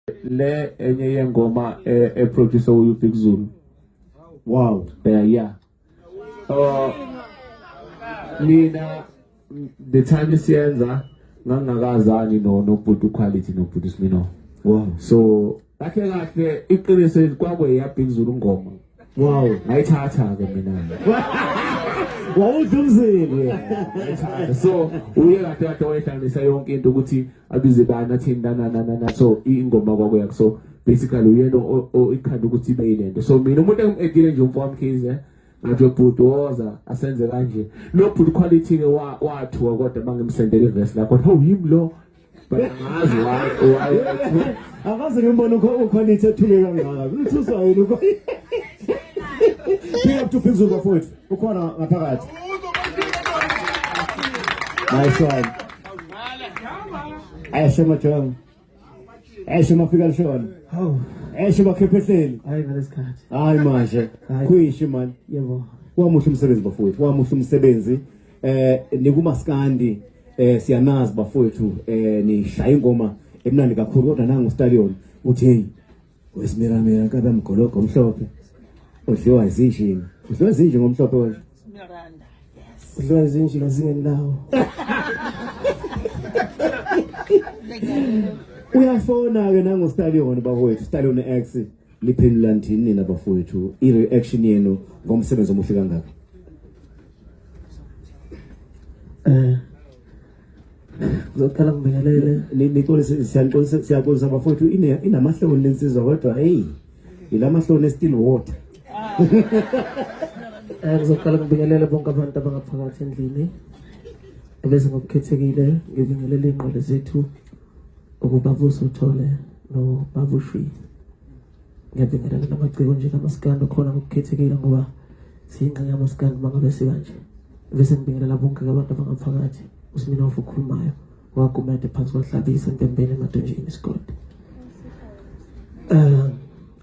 Le enye yengoma eproducer uBig Zulu. Wow. Yeah. Mina the time siyenza ngangingakazani no nobhuti Quality nobhuti Smino. Wow. So kahle kahle iqiniso kwakwe Big Zulu ngoma. Wow. Ngayithatha ke mina. Wawudla umzimba. Ngayithatha. So uye kahle kahle wayehlanganisa yonke into ukuthi abize bani athini na na na na so ingoma kwakuya so basically uyena ikhanda ukuthi ibe yilento. So mina umuntu engimedile nje umfowami Mkhize ngathi bhuti woza asenze kanje. Lo bhuti quality ke wathuka kodwa mangimsendele iverse lakho. Oh yimi lo. But angazi why Akaze ngimbone uquality ethuke kangaka. Uthuswa yini uko? Big up to Big Zulu bafowethu. Ukhona ngaphakathi. Nice one. Ayasho majongo. Ayasho mafika lishona. Hawu, Ayasho makhephehleli. hayi ngalesikhathi. Hayi manje. Hayi. Khwishi man. Yebo. Wamuhle umsebenzi bafowethu. Wamuhle umsebenzi. Nikumaskandi siyanazi bafowethu nishaya ingoma emnandi kakhulu kodwa nangu Stallion uthi hey wesimiramira nkabe mgologo omhlophe udliwa izinjini. Udliwa izinjini ngomhlophe kanje. Udliwa izinjini zingendawo. Uyafona ke nangu Stallion bafowethu, Stallion X niphendula nithini nina bafowethu i-reaction yenu ngomsebenzi omuhle kangaka? Ngizoqala ngibingelele. Nixolise siyanixolisa siyaxolisa bafowethu inamahloni lensizwa kodwa hey ilamahloni still water. Ngizoqala ngibingelele bonke abantu abangaphakathi endlini. Ebese ngokukhethekile ngibingelele ingqondo zethu ukubaba uSuthole nobaba uShwi. Ngiyabingelela namaciko nje kamaskandi khona ngokukhethekile ngoba siyingxenye yamaskandi uma ngabe sikanje. Bese ngibingelela bonke abantu abangaphakathi uSminoff okhulumayo waGumede phansi kwaHlabisa eNtembeni eMadonjeni isigodi.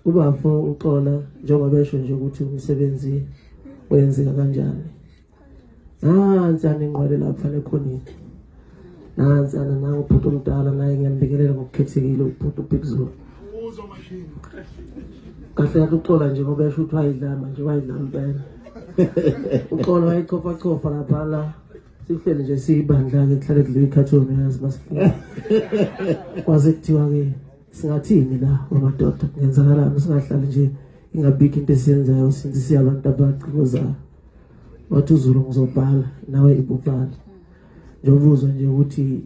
Ubafo uXola njengoba besho nje ukuthi umsebenzi wenzeka kanjani. Nansi aningqwele lapha lekhonini. Nansi ana nangu ubhuti omdala naye ngiyambingelela ngokukhethekile ubhuti uBig Zulu. Kahle kahle uXola nje ngoba esho ukuthi wayidla manje wayidla impela. Uxola wayechofa chofa lapha la. Sihleli nje siyibandla ke kuhlale kudliwa ikhathoni uyazi masihleli. Kwaze kuthiwa ke singathini la wamadoda kungenzakalani singahlali nje ingabikho into esiyenzayo since siyabantu abacikozayo. Wathi uZulu ngizobhala nawe ibubhala. Njengoba uzwa nje ukuthi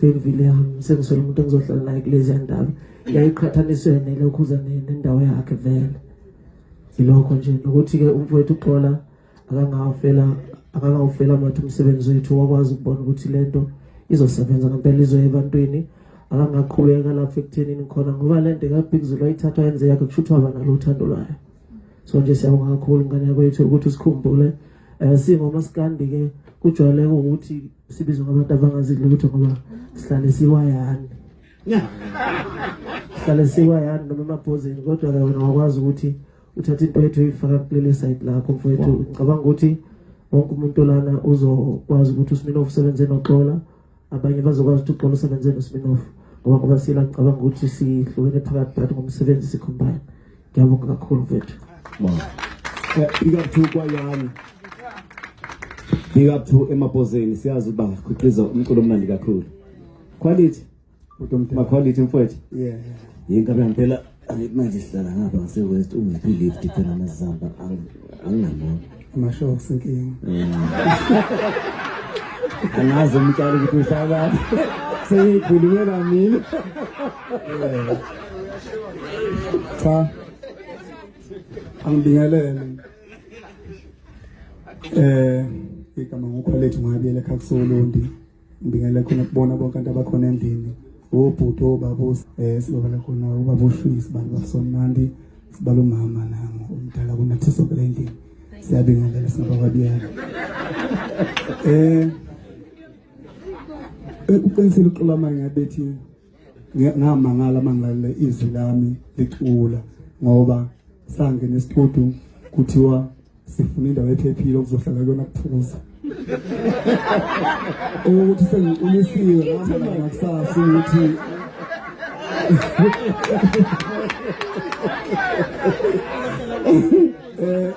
Belleville yami sengiswele umuntu engizohlala naye kulezi ndaba. Yayiqhathaniswe nelokhuza nendawo yakhe vele. Yilokho nje nokuthi ke umfowethu uXola akangawufela amathe umsebenzi wethu wakwazi ukubona ukuthi lento izosebenza ngempela izoya ebantwini akangaqhubeka lapho ekuthenini khona ngoba lento kaBig Zulu ayithathwa yenze yakhe kusho ukuthi waba nalo uthando lwayo. So nje siyabonga kakhulu ngane yakwethu ukuthi usikhumbule. Singomaskandi ke kujwayeleke ukuthi sibizwe ngabantu abangazi lutho ngoba sihlale siwayani. Sihlale siwayani noma emabhozeni kodwa ke wena wakwazi ukuthi uthathe into yethu uyifaka kuleli side lakho mfowethu. Ngicabanga ukuthi wonke umuntu lana uzokwazi ukuthi uSminoff usebenze noXola, abanye bazokwazi ukuthi uXola usebenze noSminoff ngoba sila ngicabanga ukuthi sihlukene phakathi but ngomsebenzi sicombine. Ngiyabonga kakhulu mfowethu. Wow. Big up to Kwayani. Big up to Emabhozeni siyazi uba khiqiza umculo omnandi kakhulu. Quality. Ma quality mfowethu. Yeah. Yinkabi ngempela angithi manje sihlala ngapha ngase West ungiphi lift phela amazamba anginamona. Amashocks inkinga. Angazi umtshali ukuthi uhlala Seyikhulumela mina. Cha. Angibingelele. Igama nguQuality ngabiyele ekhaya Ngibingelele khona kubona bonke abantu abakhona endlini. Obhuti obaba sibabala khona ubaba uShwi sibali basomnandi sibala umama nangu omdala kunathi sonke la endlini. Siyabingelela singabakwabiyana. Uqinisile uXola manje ngabethi ngamangala mangilalele izwi lami licula ngoba sangena esitudio kuthiwa sifuna indawo ephephile okuzohlala kuyona kuthukuza ukuthi sengiculisiwe ngakusasa ukuthi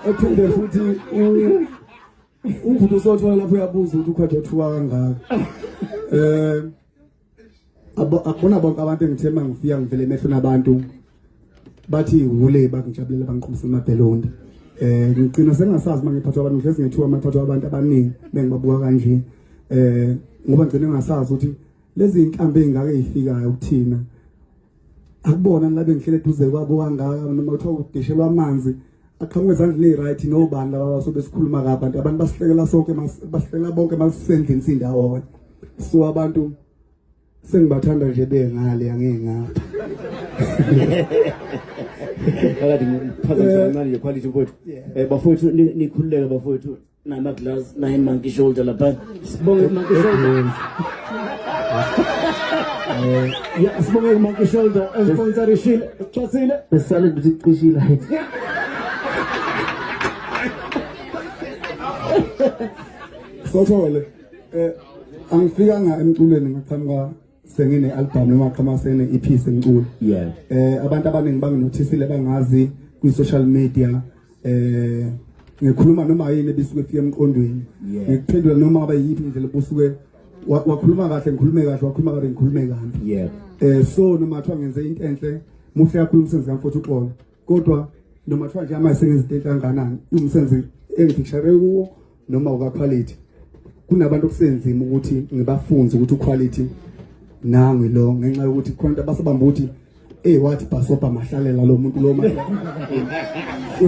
Ephinde futhi ubhuti usothola lapho uyabuza ukuthi ukhwethe othuka kangaka. Akubona bonke abantu engithe mangifika ngivele emehlweni abantu bathi wule bangijabulela bangiqhumisa amabhelonda. Ngigcina sengasazi mangiphathwa abantu, ngihlezi ngethuka mangiphathwa abantu abaningi bengibabuka kanje. Ngoba ngigcina ngingasazi ukuthi lezi inkambi ezingaka ezifikayo kuthina akubona la bengihlele eduze kwabo kangaka, noma kuthiwa udishelwa amanzi aqhamuka ezandleni eyi-right nobani laba basobe sikhuluma kabi abantu, abantu basihlekela sonke, basihlekela bonke masisendlini sindawonye. So abantu sengibathanda nje bengale angeke ngapha. Phakathi ngiphazamisa kancane nje quality mfowethu. Bafowethu nikhululeke bafowethu, nama glass nayi monkey shoulder lapha. Sibonge monkey shoulder. Ya, sibonge monkey shoulder sponsorishile. Chasile. Besale ukuthi cishe light. Sothole angifikanga emculweni ngaqhamuka sengine album noma qhamuka sengine EP sengicula. Abantu abaningi banginothisile bangazi kwi social media, ngikhuluma noma yini ebisuke efika emqondweni, ngikuphendula noma ngabe yiphi indlela obusuke wakhuluma kahle ngikhulume kahle, wakhuluma kabi ngikhulume kabi. So noma kuthiwa ngenze into enhle, muhle kakhulu umsebenzi kamfowethu uXolo, kodwa noma kuthiwa nje ama sengenza into enhle kangakanani, umsebenzi engifeature kuwo noma uka quality, kunabantu okusenzima ukuthi ngibafunze ukuthi uquality nangu lo, ngenxa yokuthi khona abantu abasabamba ukuthi wathi bhasobha mahlalela lo muntu lo mahlalela.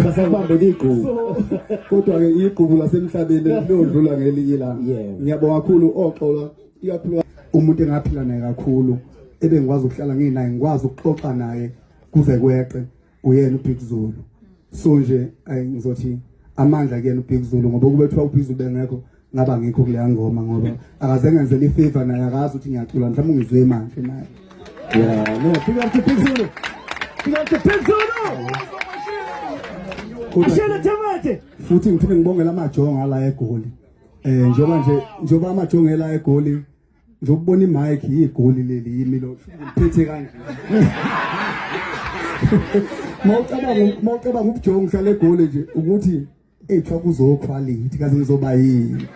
Basabambe igqubu. Kodwa ke igqubu lasemhlabeni liyodlula ngelinye ilanga. Ngiyabonga kakhulu oxola, ikakhulu umuntu engaphila naye kakhulu ebengikwazi ukuhlala nginaye, ngikwazi ukuxoxa naye kuze kweqe, uyena uBig Zulu. So nje ngizothi amandla kuyena uBig Zulu, ngoba kube kuthiwa uBig Zulu bengekho ngaba ngikho kuleya ngoma, ngoba akaze ngenzele ifavor naye, akazi ukuthi ngiyacula, mhlawumbe ungizwe manje naye. Yeah, no, big up to Big Zulu. Big up to Big Zulu. Ashela Thamate. Futhi ngiphinde ngibongela amajongo ala eGoli. Njengoba nje njengoba amajongo ela eGoli, njokubona imic yigoli leli yimi lo ngiphethe kanje. Mawucabanga ubujongo uhlala eGoli nje ukuthi eyithiwa kuzoquality kaze ngizoba yini,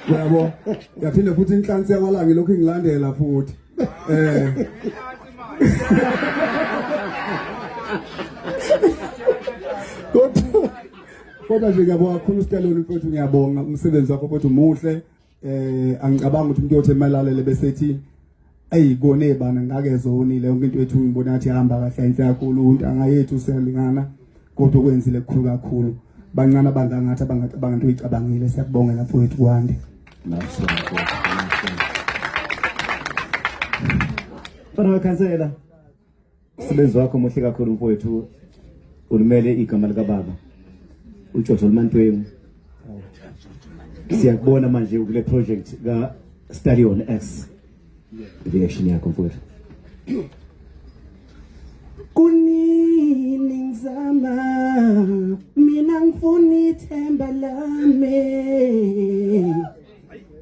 uyabo. Yaphinde futhi inhlansi yakwalange lokhu ingilandela futhi. Kodwa nje ngiyabonga kakhulu Stallion mfowethu, ngiyabonga umsebenzi wakho mfowethu muhle. Angicabanga ukuthi umuntu othi emalalele bese ethi eyikone bana ngake zonile yonke into yethu, ngibona ngathi ihamba kahle inhle kakhulu, untanga yethu siyalingana, kodwa okwenzile kukhulu kakhulu. Bancane abangangathi abangacabanga into oyicabangile. Siyakubongela mfowethu, kwande. Mfana wekhansela, umsebenzi wakho muhle kakhulu mfowethu, ulimele igama likababa uJojo Limantwengu. Siyakubona manje kule project ka Stallion X. Reaction yakho mfowethu? Kunini ngizama mina ngifuna ithemba lami,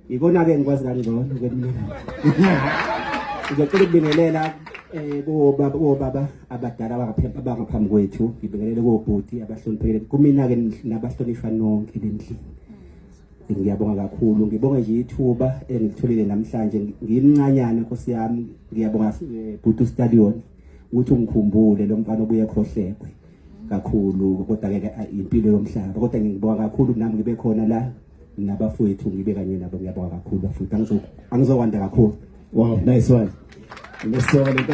ikona ke ngikwazi kangcono ke mina. Ngiyacela ukubingelela kobaba abadala abangaphambi kwethu, ngibingelele kobhuti abahloniphekile kumina ke nabahlonishwa nonke lendlini. Ngiyabonga kakhulu, ngibonge nje ithuba engilitholile namhlanje. Ngimncanyana Nkosi yami, ngiyabonga bhuti Stallion ukuthi ungikhumbule lo mfana obuye ekhohlekwe kakhulu, kodwa ke impilo yomhlaba. Kodwa ngibonga kakhulu nami ngibe khona la nabafowethu, ngibe kanye nabo. Ngiyabonga kakhulu bafowethu, angizokwanda kakhulu. Wow, nice one. Nice one,